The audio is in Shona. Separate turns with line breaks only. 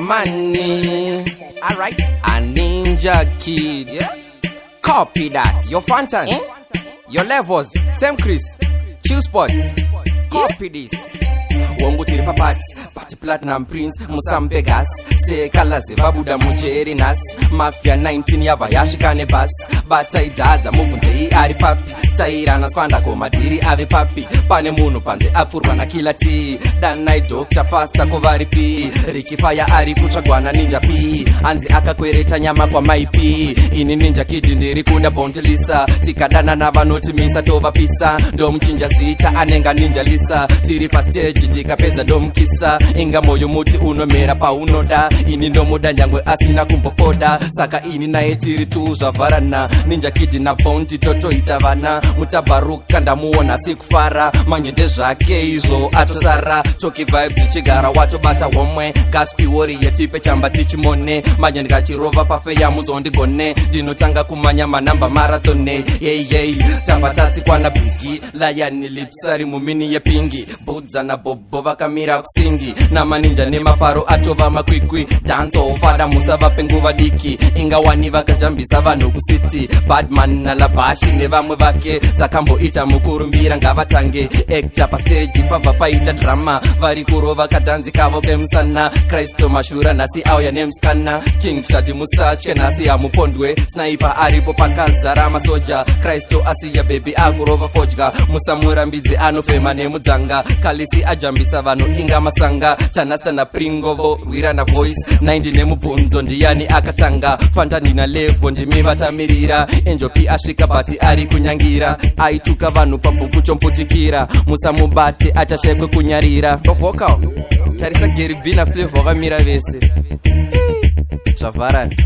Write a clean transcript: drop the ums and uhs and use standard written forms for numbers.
Money. Alright. A Ninja Kid. Yeah. Copy that. Your Fantan.
Eh?
Your levels. Same Chris. Chill spot. Copy this. Wangu tiri papati pati Platinum Prince musampe gas sekalazi vabuda mujeri nhasi Mafia 19 yabva yasvika nebhasi bataidhadza mubvunzei ari papi stairana skwandako madhiri ave papi pane munhu panze apfurwa naKiller T danai Dr Faster kovari p Rikifaya ari kutsvagwa naNinja P hanzi akakwereta nyama kwamai P ini Ninja Kid ndiri kuda Bontilisa tikadanana vanotimisa tovapisa ndomuchinja zita anenga Ninja Lisa tiri pastage tikapedza ndomukisa inga moyo muti unomera paunoda ini ndomuda nyangwe asina kumbofoda saka ini naye tiri tu zvavharana Ninja Kid naBounty totoita vana mutabharuka ndamuona sikufara manje ndezvake izvo atosara Toki Vibes ichigara watobata homwe Gaspi Warrior tipe chamba tichimone manje ndikachirova pafeya muzondigone ndinotanga kumanya manamba marathon yeyey tamba tatsikwana Biggie Lion lipsari mumini yepingi Budza naBhobho vakamira kusingi namaninja nemafaro atova makwikwi danso fada musavape nguva diki ingawani vakajambisa vanhu kusiti Badman nalabashi nevamwe vake dzakamboita mukurumbira ngavatange actor pastage pabva paita drama vari kurova kadhanzi kavo kemusana Kristo mashura nhasi auya nemusikana King Shati musatye nhasi hamupondwe Sniper aripo pakazara masoja Kristo asiya bhebhi akurova fodya musamurambidze anofema nemudzanga Kalisi ajambisa vanhu inga masanga Tanasta naPringo vorwirana voice 90 nemubvunzo ndiyani akatanga Fantanina levo ndimi vatamirira Angel P asvika bati ari kunyangira aituka vanhu pabhuku chomputikira musamubate achashekwe kunyarira vocal tarisa Gary B naFlavor vakamira vese zvavharani.